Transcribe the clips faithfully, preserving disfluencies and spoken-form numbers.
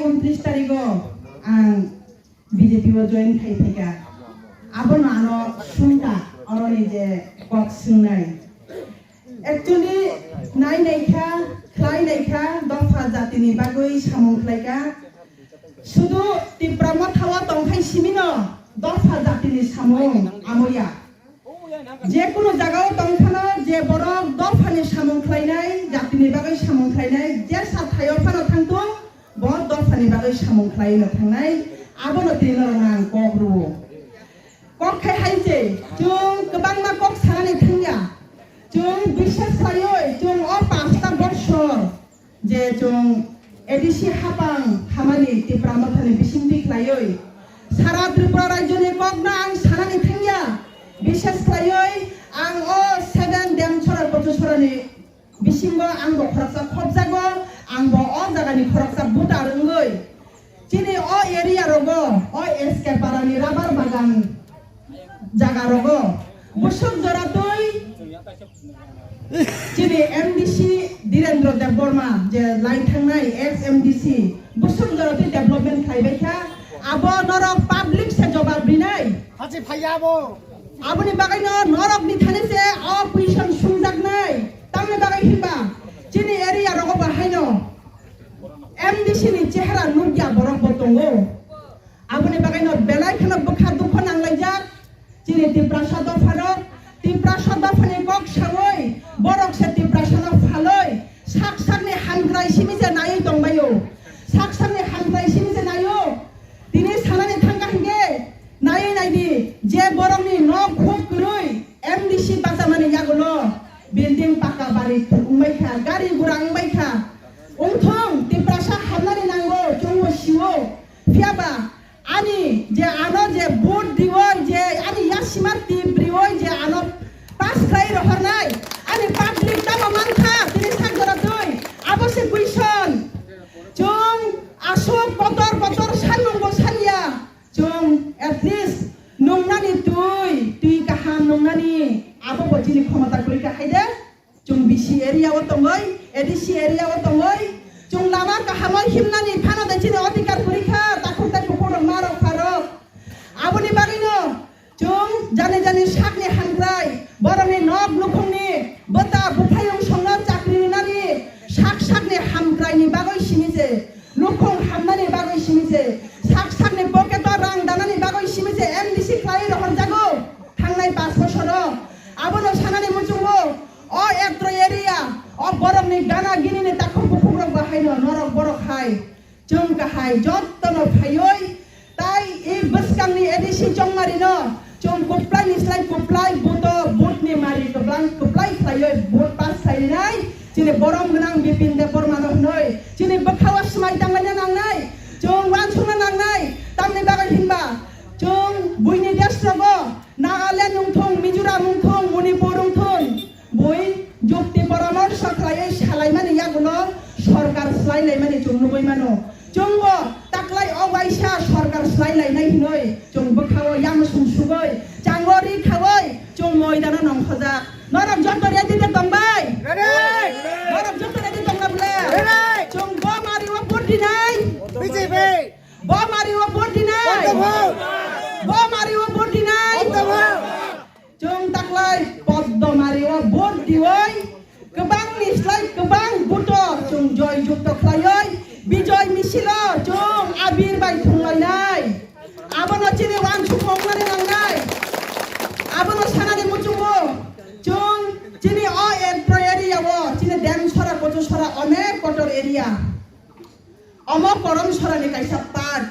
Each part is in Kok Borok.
Untris tarigo ang B J P o join khai phaikha. Abono ano sungkha, oroni je kok swngnai. Actually, nai naikha, khlai naikha, dopha jatini bagwi samung khlaikha. Sudu Tipra Motha o tongkhai simino dopha jatini samung amoya. Je kunu jagao tongkhano je borok dophani samung khlainai, jatini bagwi samung khlainai, je sathaio phano thangthung, bo dophani bagwi samung khlaino thangnai, abono tini norokno ang kok rwo. Kok khai hai je, chwng kwbangma kok sanani thangya. Chwng biswas khaiwi, chwng o panchta borsor je chwng A D C hapang hamani Tipra Mothani bisingtwi khlaiwi sara Tripura rajyoni kokno ang sanani thangya. Biswas khaiwi ang o seven Demchora Kochusorani bisingo ang bo khoroksa khopjago, ang bo o jagani khoroksa voter wngwi chini o area rogo, o S K Parani rubber bagan jaga rogo busuk jora twi chini M D C Dhirendra Debbarma je lai thangnai ex M D C busuk jora twi development khlaibai kha, abo norok public se jobab rinai. Hachi phaiya abo. Aboni bagwino norokni thani se o question sungjaknai. Tamni bagwi hinba chini area rogo bo haino M D C ni chehra nukya borok bo tongo. Aboni bagwino belai kheno bwkha dukho nanglaijak. Chini Tiprasa dopharok, Tiprasa dophani kok sawi, borok se Tiprasano phalwi, sak sakni hamkrai simi se naiwi tongbaio. Sak sakni hamkrai simi se naio. Tini sanani thangkha hinkhe, naiwi naidi, je borokni nok huk kwrwi, M D C bachamani yagulo building pakka bari wngbai kha, gari gura wngbai kha. Wngthong, Tiprasa hamnani nango, chwngbo sio. Phiyaba, ani je ano je vote riwi je ani yasima tip riwi je ano pass khlai rohornai, ani public tamo mankha, tini sak jora twi, abo se question. Chwng aswk kotor kotor sanmungbo sanya, chwng at least nungnani twi, twi kaham nungnani, abobo chini khomota kwrwi kha hai de. Chwng B C area o tongwi, A D C area o tongwi, chwng lama kaham o himnani phano de chini odhikar kwrwi kha, takhuk tai bukhuk rok ma rok pha rok. Aboni bagwino chwng jani jani sakni hamkrai, borokni nok nukhungni bwta buphayung songno chakri rwnani sak sakni hamkraini bagwi simi se, nukhung hamnani bagwi simi se, sak sakni pocket o rang danani bagwi simi se M D C khlai rohorjago thangnai panch bosoro. Abono sanani muchungo, o etro area, o borokni gana ginini takhuk bukhuk rok bo haino norok borok hai. Chwng kahai jottono phaiwi, tai i bwskangni A D C chongmarino chwng kwplaini slai kwplai buto, butni mari kwblang kwplai khlaiwi but pass khlainai, chini borom gwnang Bipin Debbarmano hwnwi, chini bwkhao swmai tanglaina nangnai, chwng uansukna nangnai, tamni bagwi hinba chwng buini desh rogo, Nagaland wngthung, Mizoram wngthung, Manipur wngthung, bui jukti poramorso khlaiwi salaimani yagulo sorkar swlai laimani chwng nugwi mano. Chwngbo taklai o waisa sorkar swlai lainai hinwi chwng bwkhao yangsung sugwi chango ri khawi chwng moidano nongkhojak. Norok joto ready de tongbai? Ready! Norok joto ready tongna bwle? Ready! Chwng bo mari o vote dinai? B J P! Bo mari o vote dinai? Bo mari o vote dinai? Chwng taklai Poddomari o vote diwi kwbangni slai kwbang buto chwng joy jukto khlaiwi bijoy misilo chwng abir bai thunglainai. Abono chini uansukmung wngnani nangnai. Abono sanani muchungo chwng chini o etro area o chini Demsora, Kochusora onek kotor area. Omo Koromsorani kaisa part,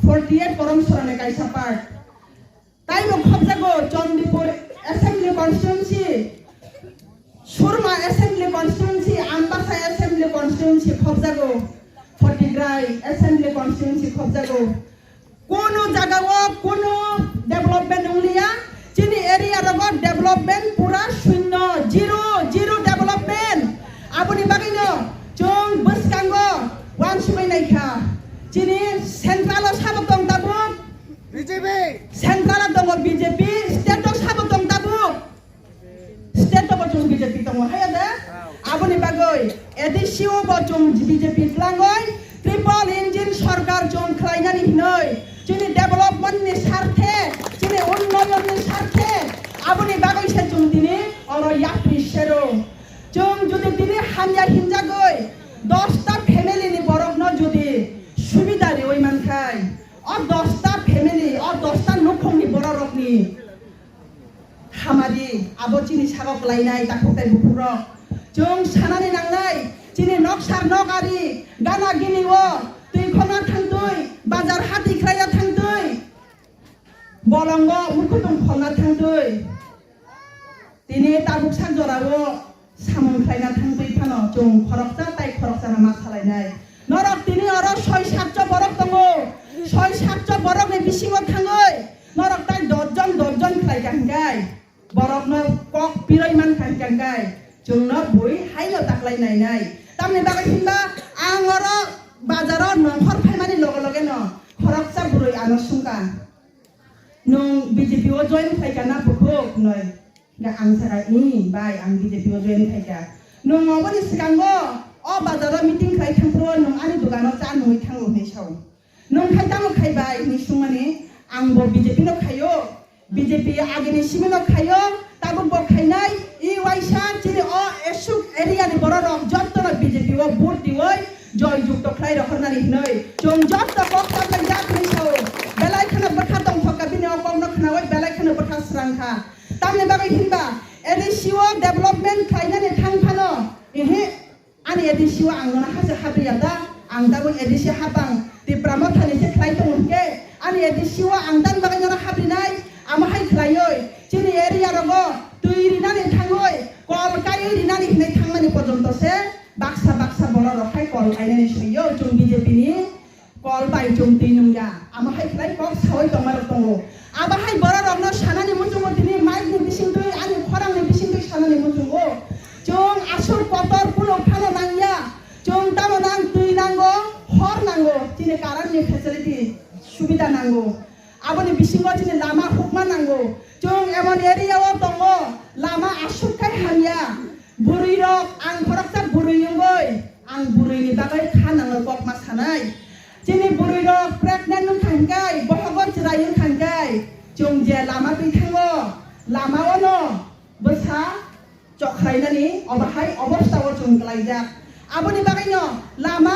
forty eight Koromsorani kaisa part. Taibo khobjago Chandipur Assembly Constituency, Surma Assembly Constituency, Ambasa Assembly Constituency khobjago, Photograi Assembly Constituency khobjago. Kunu jagao kunu development wngliya, chini area rogo development pura shunyo, zero, zero development. Aboni bagwino chwng bwskango uansugwi naikha. Chini central o sabo tong tabuk, B J P. Central o tongo B J P, state o sabo tong tabuk. State o bo chwng B J P tongo, haya de? Aboni bagwi A D C o bo chwng B J P tlangwi triple Hinoi, chini development ni sarthe, chini unnoyon ni sarthe, aboni bagwi se chwng tini oro yapri sero. Chwng jodi tini hamya hinjagwi dosta family ni borokno jodi subida riwi mankhai, o dosta family, o dosta nukhungni bororokni hamari, abo chini sago klainai takhuk tai buphukrok. Chwng sanani nangnai, chini noksar nok ari, gana gini o twi khona thangtwi, bazar hati khlaina thangtwi, bolongo mukhutung khonna thangtwi. Tini tabuk sak jorao samung khlaina thangtwi phano chwng khoroksa tai khoroksano ma salainai. Norok tini oro soi satcho borok tongo. Soi satcho borokni bisingo thangwi norok tai dot jon, dot jon khlai ka hinkai. Borokno kok piroi man ka hinkai. Chwngno bui haino taklai nainai. Tamni bagwi hinba ang oro bazaro nongkhor phaimani loge loge no khoroksa bwrwi ano sungka. Nwng B J P o join khlaikha na bukhuk? Noi. Ga ang saka, "Ni bai, ang B J P o join khlaikha." Nwng oboni swkango o bazaro meeting khlai thangphuru nwng ani dogano cha nungwi thango hinwi sao. Nwng khai tamo khai bai hinwi swngmani, ang bo B J P no khaio, B J P agini simi no khaio, tabuk bo khainai, e waisa chini o esuk area ni bororok jottono B J P o vote diwi joy jukto khlai rohornani hinwi chwng jotto kok chaplaijak hinwi sao. Belai kheno bwkha tongthok kha bini o kokno khnaui belai kheno bwkha srang kha. Tamni bagwi hinba A D C o development khlainani thang phano, ihi, ani A D C o ang nono haste habriya da, ang tabuk A D C hapang Tipra Mothani se khlai tongo hinkhe, ani A D C o ang dan bagwi nono habrinai, amo hai khlaioi, chini area rogo twi rinani thangoi, kol kaiwi rinani hinwi thangmani pojonto se, baksa baksa borok rok hai kol kainani soio chwng B J P ni kol bai chwng twi nungya. Amo hai khlai kok saui tongma rok tongo. Abo hai borok rokno sanani muchungo tini mic ni bisingtwi ani khorang ni bisingtwi sanani muchungo. Chwng aswk kotor kulo phano nangya. Chwng tamo nang twi nango, hor nango, chini current ni facility subida nango. Aboni bisingo chini lama hukma nango. Chwng emon area o tongo, lama aswk khai hamya. Bwrwi rok, ang khoroksa bwrwi wngwi, ang bwrwi ni bagwi kha nangwi kok ma sanai. Chini bwrwi rok pregnant wngkha hinkai, bohogo chwrai wngkha hinkai, chwng je lama twi thango, lama o no bwsa chokhlainani obo hai obostha o chwng klaijak. Aboni bagwino lama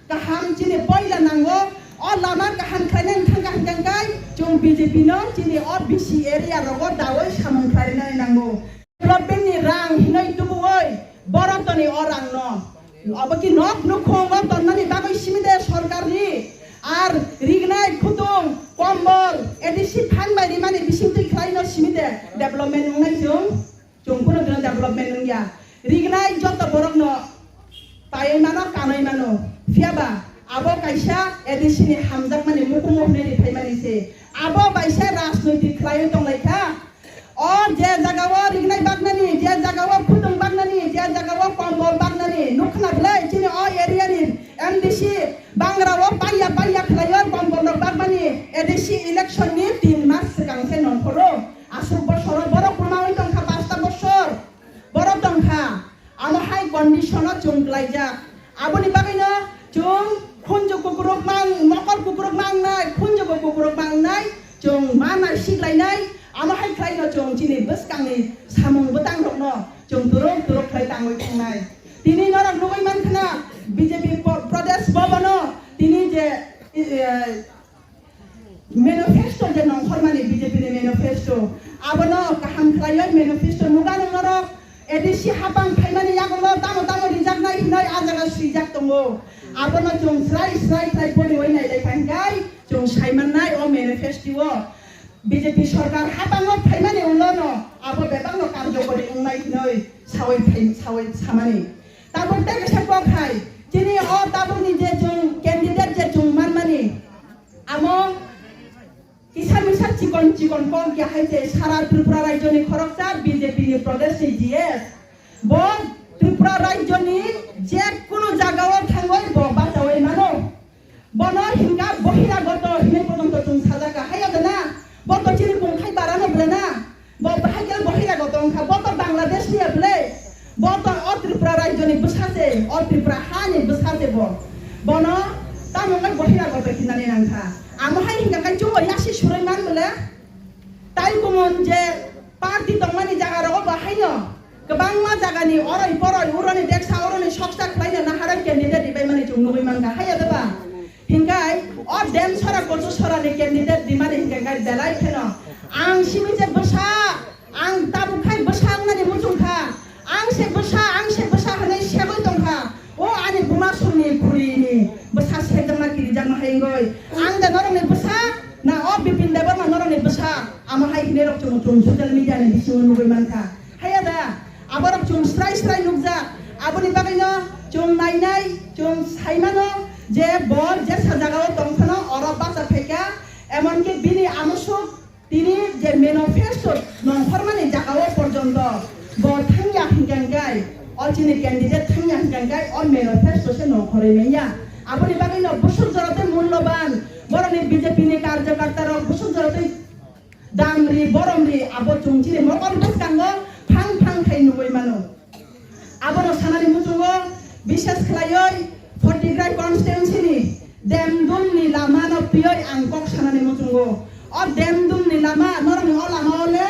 kaham chini poila nango. O lama kaham khlainani thangkha hwnkhe kai chwng B J P no chini o B C area rogo dawi samung khlainani nango. Development ni rang hinwi tubuwi borok toni o rang no. Obo ki nok nukhung o tonnani bagwi simi de sorkar ni. Ar rignai khutung kombol A D C phan bai rimani bising twi khlai no simi de development wngnai chwng. Chwng phano bini development wngya. Rignai joto borokno paiwi mano, kanwi mano. Phiya ba abo kaisa A D C ni hamjakmani mukumu hwnwi ri phaimani se. Abo bai se rajnoitik khlaiwi tonglaikha. O je jagao rignai baknani, je jagao khutwng baknani, je jagao kombol baknani, nukna belai chini o area ni M D C bangra o paiya paiya khlaiwi kombol rok bakmani A D C election ni tin mas swkang se nongkhoro. Aswk bosoro borok kwmawi tongkha, pasta bosor borok tongkha. Amo hai condition o chwng klaijak. Aboni bagwino chwng khunju kukuruk mang, mokol kukuruk mangnai, khunju bo kukuruk mangnai, chwng ma nai siklainai. Amo hai khlaino chwng chini bwskangni samung bwtang rokno chwng turuk turuk khlai tangwi thangnai. Tini norok nugwi mankha na B J P po-, Pradesh Bhavan o tini je, eh, Manifesto je nongkhormani B J P ni manifesto, abono kaham khlaiwi manifesto nuga nung norok A D C hapang phaimani yagulo tamo tamo rijaknai hinwi a jaga swijak tongo. Abono chwng srai srai khlai poriwi nailai phainkai chwng saimannai o manifesto o B J P sorkar hapango phaimani ulono abo bebakno karjokori wngnai hinwi sawi phai-, sawi samani. Tabuk tei kaisa kok hai, chini o tabukni je chwng candidate je chwng manmani, amo kisa misa chikon chikon kok ya hai se sara Tripura rajyoni khoroksa B J P ni Pradesh ni G S. Bo Tripura rajyoni je kunu jagao thangwi bo bachawi mano. Bono hinkha bohiragoto hinwi pojonto chwng sajak kha. Haiya de na? Bo to chini bongkhai barano ble na? Bo bahai khe bohiragoto wngkha. Bo to Bangladesh ni ble? Bo to o Tripura rajyoni bwsa se, o Tripura hani bwsa se bo. Bono Amo wngkha bohira goto hinani nangkha. Amo hai hingka khe chungo yasi suroi man bole. Tai kumun je party tongmani jaga rogo bo haino kwbangma jagani oroi poroi uroni deksa oroni soksa khlaino naharoi candidate ribaimani chwng nugui mankha. Haiya de ba? Hinkai o Demsora Kochusora ni candidate dimani hinkai kai belai kheno ang simi je bwsa, ang tabuk khai bwsa wngnani muchung kha. Ang se bwsa, ang se bwsa hwnwi segwi tong kha. O ani buma songni khuri ni bwsa sekjakma kirijakma hai wngwi. Ang da norokni bwsa, na o Bipin Debbarma norokni bwsa? Amo hai hwnwi rok chwng chwng social media ni bisingo nugui mankha. Haiya da, aborok chwng srai srai nukjak. Aboni bagwino chwng nainai, chwng saimano je bo jesa jagao tong phano oro bacha phaikha. Emonki bini amusuk tini je manifesto nongkhormani jagao porjonto bo thangya hingkangkai, o chini candidate thangya hingkangkai, o manifesto se nongkhorwi manya. Aboni bagwino busuk jorotwi mulloban, borokni B J P ni karjakarta rok busuk jorotwi damri, boromri, abo chwng chini mokol bwskango phang phang khai nugui mano. Abono sanani muchungo, bishes khlaioi Photograi constituency ni Demdum ni lama no twiwi ang kok sanani muchungo. O Demdum ni lama, norokni o lama o le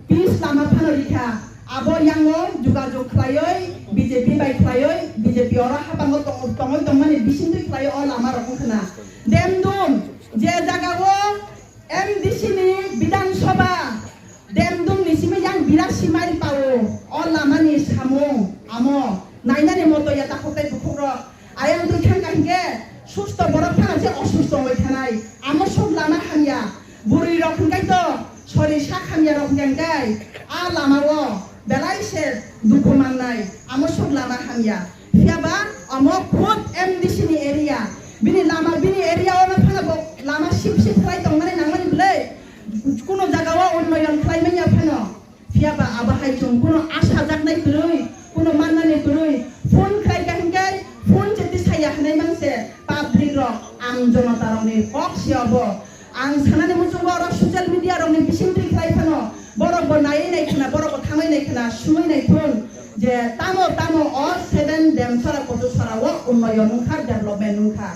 pis lama phano rikha. Abo yango jugajug khlaioi, B J P bai khlaioi, B J P oro hapango tong-, tongoi tongmani bisingtwi khlaioi o lama rok wngkha na. Demdum, je jaga o M D C ni Bidhan Sabha, Demdum ni simi yang birasi mile pao, o lama ni samung amo nainani moto ya takhuk tei bukhuk rok. Ayang twi thangkha hinkhe susto borok phano se osusto wngwi thanai. Amo suk lama hamya. Bwrwi rok hinkai to sori sak hamya rok hinkai a lama o belai se dukhu mannai. Amo suk lama hamya. Phiya ba omo khud M D C ni area. Bini lama, bini area o no phano bo lama sip sip khlai tongmani nangmani bwlai. Kuno jaga o unnoyon khlai manya phano. Phiya ba abo hai chwng kuno asajaknai kwrwi, kuno mannani kwrwi. Phone khlai kha hinkhe phone se tisaya hinwi mangse public rok, ang jonota rokni kok se obo. Ang sanani muchungo oro social media rokni bisingtwi khlai phano, borok bo naiwi nai khna, borok bo thangwi nai khna, sungwi nai thun je tamo tamo o seven Demsora Kochusora o unnoyon wngkha, development wngkha.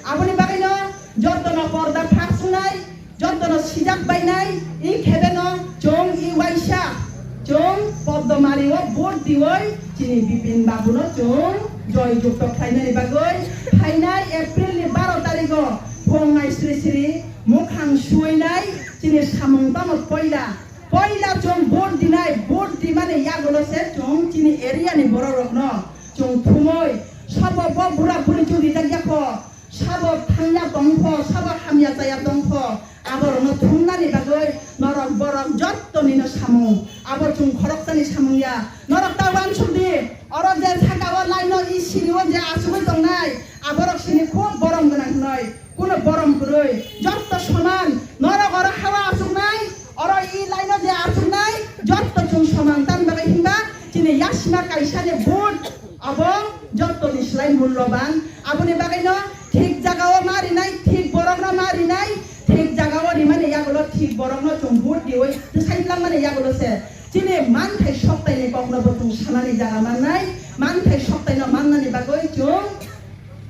Aboni bagwino jotono porda phak sungnai, jotono sijak bainai, i khebeno chwng i waisa. Chwng Poddomari o vote diwi chini Bipin Babu no chwng joy jukto khlainani bagwi phainai April ni baro tarigo phung nai sri sri mukhang suinai chini samung tamo poila. Poila chwng vote dinai, vote dimani yagulo se chwng chini area ni borok rokno chwng thumui sabo bo bura buri chwng rijak yakho. Sabo thangya tongkho, sabo hamya chaya tongkho, aborokno thumnani bagwi norok borok jottonino samung. Abo chwng khoroksani samung ya. Norok ta uansuk di, oro je saka o line o E C ni o je achugwi tongnai, aborok sini khub borom gwnang hwnwi. Kuno borom kwrwi, jotto soman. Norok oro hawa achuknai, oro e line o je achuknai, jotto chwng soman. Tamni bagwi hinba chini yasima kaisani vote. Abo jottoni slai mulloban. Aboni bagwino thik jagao ma rinai, thik borokno ma rinai, thik jagao rimani yagulo thik borokno chwng vote diwi twsai langmani yagulo se chini manthai soktaini kokno bo chwng sanani jaga mannai, manthai soktaino mannani bagwi chwng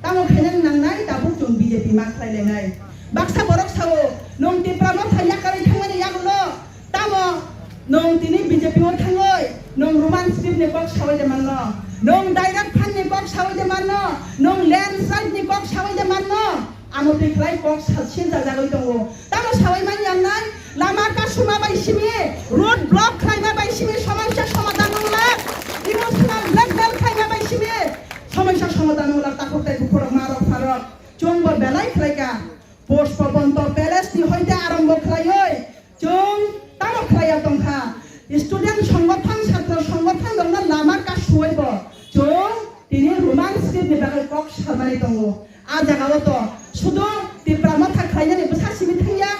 tamo khainani nangnai, tabuk chwng B J P ma khlai lainai. Baksa borok sao, nwng Tipra Motha yakarwi thangmani yagulo tamo nwng tini B J P o thangwi nwng Roman script ni kok sawi de manno, nwng direct fund ni kok sawi de manno, nwng landslide ni kok sawi de manno, amo twi khlai kok sa-, silcha jagwi tongo. Tamo sawi mani ang nai, lama kasuma bai simi, road block khlaima bai simi, somosya somadhan wng lak, emotional blackmail khlaima bai simi, somosya somadhan wng lak, takhuk tei bukhurok, marok, pharok, chwng bo belai khlai ka. Post Poponto Palace ni hoite arombo khlaiwi, chwng tamo khlaiya tongkha. Student songgothon, chhatro songgothon rokno lama kasuwi bo chwng tini Roman script ni bagwi kok salmani tongo. A jagao to sudu Tipra Motha khlainani bwsa simi thangya,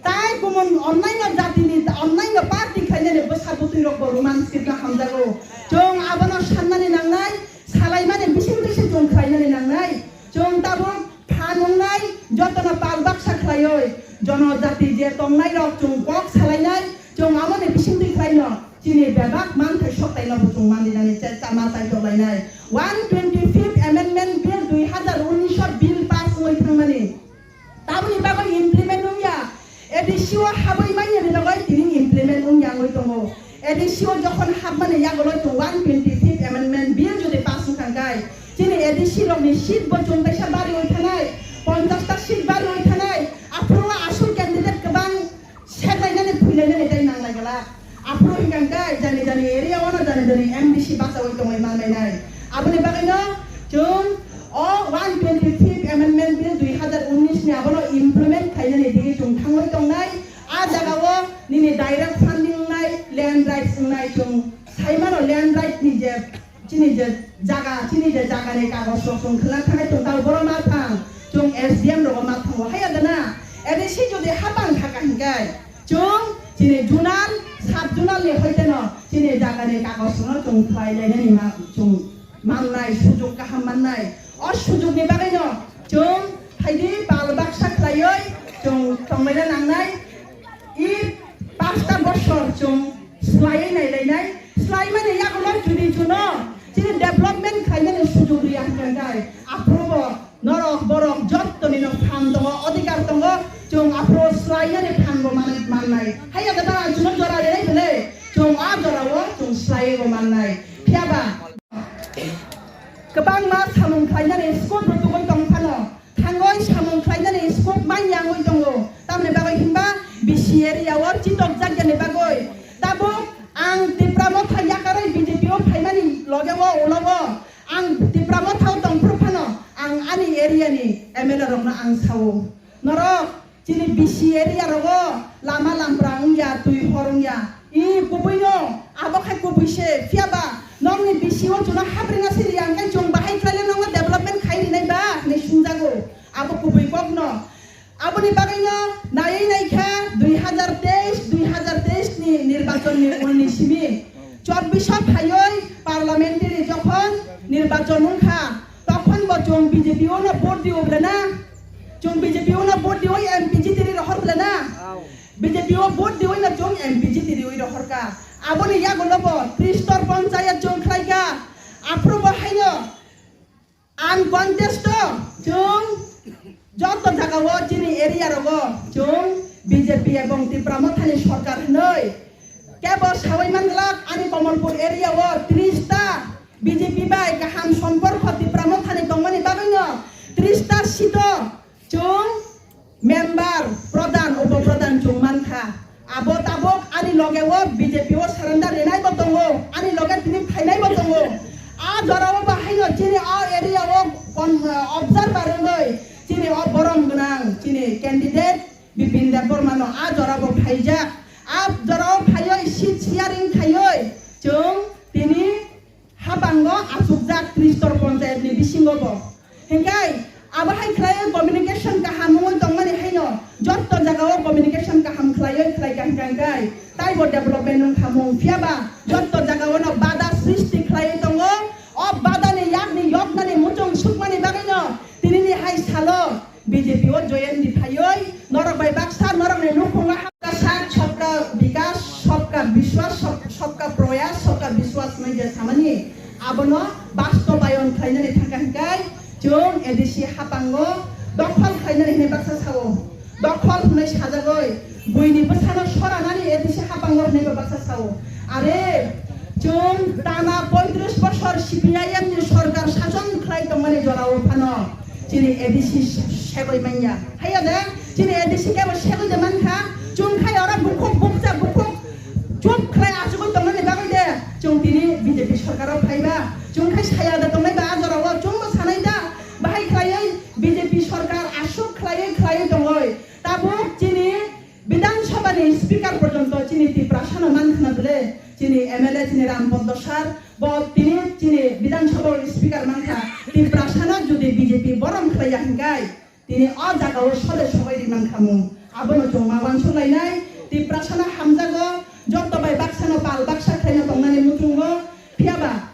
tai kumun onnaino jatini, onnaino party khlainani bwsa bwtwi rokbo Roman script no hamjago. Chwng abono sannani nangnai, salaimani bisingtwi se chwng khlainani nangnai. Chwng tabuk phan wngnai, jotono pal baksa khlaiwi, jonojati je tongnairok chwng kok salainai, chwng aboni bisingtwi khlaino chini bebak manthai soktaino bo chwng manlinani che-, chama chaitok lainai. One twenty fifth Amendment Bill dui hazar unnish o bill pass wngwi mani. Tamoni bagwi implement wngya, A D C o habwi manya ni bagwi tini implement wngya wngwi tongo. A D C o jokhon hapmani yagulo chwng one twenty fifth amendment bill jodi pass wngkha khe, chini A D C rokni seat bo chwng kaisa bariwi thanai, ponchash ta seat bariwi thanai, aphuru aswk candidate kwbang seklainani, phuilainani tei nanglai glak. Aphuru hwnkha khe jani jani area o no jani jani M D C bachaui tongwi manlainai. Aboni bagwino chwng o one twenty fifth amendment bill dui hazar unnish ni abono implement khlainani digwi chwng thangwi tongnai. A jagao nini direct funding wngnai, land rights wngnai, chwng saimano land right ni je chini je jaga, chini je jagani kagoj rok chwng khwlak thangwi chwng tao boro ma thang, chwng S D M rogo ma thango, haiya gana A D C jodi hapang thaka hinkhe chwng chini zonal, sub zonal ni hoiteno chini jagani kagoj rokno chwng khlai lainani ma chwng mannai, sujuk kaham mannai. O sujukni bagwino chwng phaidi pal baksa khlaiwi chwng tonglaina nangnai. I pasta bosor chwng swlaiwi nailainai, swlaimani yagulo judi chuno chini development khlaimani sujuk riya hwnkhe, aphuru bo norok borok jottoni no phan tongo, odhikar tongo, chwng aphuru swlainani phan bo manwi mannai. Haiya gana chuno jora rinai bwle, chwng a jorao chwng swlaiwi bo mannai. Phiyaba kwbangma samung khlainani scope rwtugwi tong phano, thangwi samung khlainani scope man yangwi tongo. Tamni bagwi hinba B C area o chitok jagyani bagwi tabuk ang Tipra Motha yakarwi B J P o phaimani loge o ulo o ang Tipra Motha o tongphuru phano ang ani area ni M L A rokno ang sao, norok chini B C area rogo lama lampra wngya, twi hor wngya. I kubui no, abo khai kubui se, phiyaba nokni B C o chuno habringa siri ang khai chwng bahai khlaile nokno development khai rinai ba hinwi sungjago. Abo kubui kok no. Aboni bagwi no naiwi naikha dui hazar teis, dui hazar teis ni nirbachon ni ulni simi chobbish o phaiwi parliamentary jokhon nirbachon wngkha, tokhon bo chwng B J P o no vote di ubrena. Chwng B J P o no vote diwi M P jitiri rohor bwlana. B J P o vote diwi no chwng M P jitiriwi rohor ka. Aboni yagulo bo Tristor Panchayat chwng khlai ka. Aphuru bo haino uncontest o chwng joto jaga o chini area rogo chwng B J P ebong Tipra Mothani sorkar hinwi kebo sawi manglak ani Kamalpur area o tris ta B J P bai kaham somporko Tipra Mothani tongmani bagwino tris ta seat o chwng member, pradhan, upo pradhan chwng mankha. Abo tabuk ani loge o B J P o surrender rinai bo tongo, ani loge tini phainai bo tongo. A jora o bahaino chini o area o kon-, observer wngwi chini o borom gwnang chini candidate Bipin Debbarma no a jora bo phaijak. A jora o phaiwi seat sharing khaiwi chwng tini habango achukjak Tristor Panchayat ni bisingo bo. Hinkhe abo hai khlai communication kaham wngwi tongmani haino jotto jaga o communication kaham khlaiwi khlai ka hinkhe hinkhe taibo development wngkha mung. Phiyaba jotto jaga o no bada srishti khlaiwi tongo. O bada ni yak ni yokna ni muchung sukmani bagwi no tini ni hai salo B J P o join di phaiwi norok bai baksa norok ni nukhungo ha-, sabka saath, sabka vikas, sabka vishwas, sab-, sabka prayas, sabka vishwas hinwi je samani abono bastobayon khlainani thangkha hinkai chwng A D C hapango dokhol khlainani hinwi baksa sao. Dokhol hinwi sajagwi buini bwsano soranani A D C hapango hinwi bo baksa sao. Are chwng tana poitris bosor C P I M ni sorkar sason khlai tongmani jorao phano chini A D C se-, segwi manya. Haiya de, chini A D C kebo segwi de mankha. Chwng khai oro bukhuk bukcha bukhuk chup khlai achugwi tongmani bagwi de chwng tini B J P sorkaro phaiba. Chwng khai saya da tongnai ba a jorao chwngbo sanai da. Bahai khlaiwi B J P sorkar aswk khlaiwi khlaiwi tongoi. Tabuk chini Bidhan Sabha ni speaker porjonto chini Tiprasa no mankhna bwle, chini M L A chini Ram Poddo sir, bo tini chini Bidhan Sabha ni speaker mankha. Tiprasa no jodi B J P borom khlaiya hinkai, tini o jaga o sode sogoi ri mankha mung. Abono chwng ma uansuk lainai, Tiprasa no hamjago, jotto bai baksa no pal baksa khlaina tongnani muchungo, phiyaba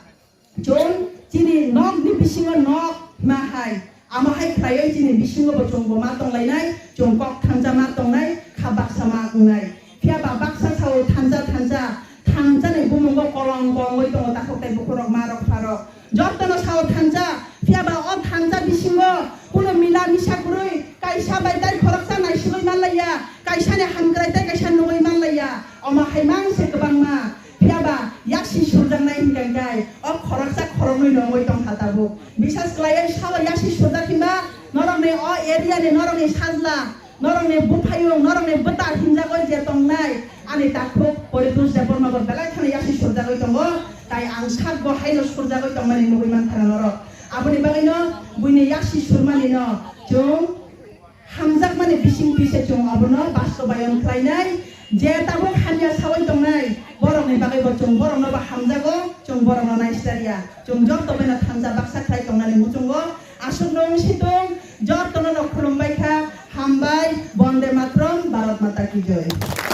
Chwng chini nokni bisingo nok hima hai, amo hai khlaiwi chini bisingo bo chwng bo ma tonglainai, chwng kok thansa ma tongnai, kha baksa ma wngnai. Phiya ba baksa sao thansa, thansa, thansa ni bumungo kolom kongwi tongo takhuk tei bukhurok ma rok pha rok. Jottono sao thansa, phiya ba o thansa bisingo kuno mila misa kwrwi, Kaisa bai tai khoroksa naisugwi manlaiya, kaisani hamkrai tai kaisa nugwi manlaiya. Omo hai mang se kwbangma. Phiya ba yaksi surjaknai hinkha khe o khoroksa khoroknwi no wngwi tongkha tabuk. Bisas khlaiwi sabo yaksi surjak hinba norokni o area ni norokni sajla, norokni buphayung, norokni bwta hinjagwi je tongnai ani takhuk Poritos Debbarma bo belai kheno yaksi surjagwi tongo. Tai ang sakbo haino surjagwi tongmani nugwi mankha norok. Aboni bagwino buini yaksi surmani no chwng hamjakmani bising twi se chwng abono bastobayon khlainai. Je tabuk hamya sawi tongnai borokni bagwi bo chwng borokno bo hamjago, chwng borokno naislarya. Chwng joto boino thansa baksa khlai tongnani muchungo aswk nung situng jotono no khulumbai kha. Hambai, Bonde Matram, Bharat Mata Ki Jai.